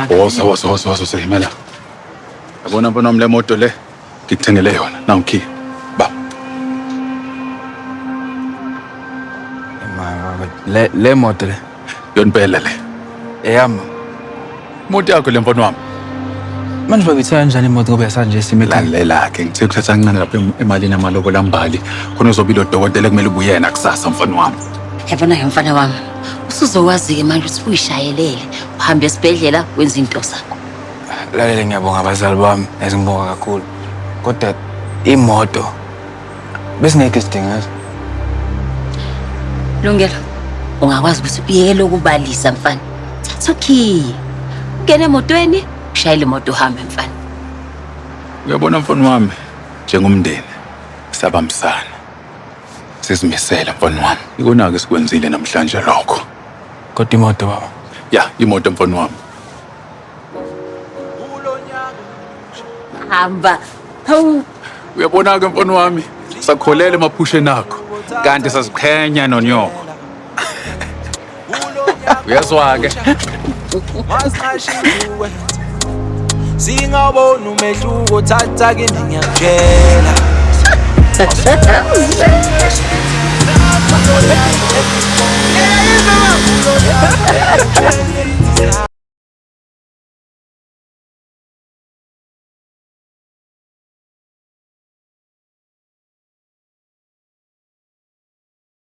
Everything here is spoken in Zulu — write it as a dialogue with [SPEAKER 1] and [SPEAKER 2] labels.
[SPEAKER 1] Woza, woza, woza, woza, seyimela. Yabona mfana wami, le moto le ngikuthengele yona. Nawu ukhiye. Ba.
[SPEAKER 2] Ma, baba, le moto le.
[SPEAKER 1] Yona impela le.
[SPEAKER 2] Eyami.
[SPEAKER 1] Imoto yakho le, mfana wami.
[SPEAKER 2] Manje babithenga kanjani imoto ngoba yasanje isimo ekhaya?
[SPEAKER 1] Lalela-ke, ngithe kuthatha kancane lapha emalini amalobolo ambali. Khona uzobe ilo dokotela ekumele ubuyena kusasa, mfana wami.
[SPEAKER 3] Yabona-ke mfana wami, usuzokwazi-ke manje ukuthi uyishayelele, uhambe esibhedlela wenze into zakho.
[SPEAKER 2] Lalele, ngiyabonga abazali bami, yazi ngibonga kakhulu. Kodwa imoto besingeke isidinga, yazi.
[SPEAKER 3] Lungelo, ungakwazi ukuthi uyekele ukubalisa, mfana. Thatha ukhiye, ungene emotweni, ushayele imoto, uhambe, mfana.
[SPEAKER 1] Uyabona mfana wami, njengomndeni sabambisana. Sizimisele, mfana wami. Ikona-ke sikwenzile namhlanje lokho.
[SPEAKER 2] Kodwa imoto, baba.
[SPEAKER 1] Ya, imoto, mfana wami.
[SPEAKER 3] Hamba. Hawu.
[SPEAKER 1] Uyabona-ke mfana wami, sakholele emaphusheni akho. Kanti saziqhenya nonyoko. Uyezwa-ke.
[SPEAKER 4] Singabona umehluko, thatha kimi, ngiyakutshela.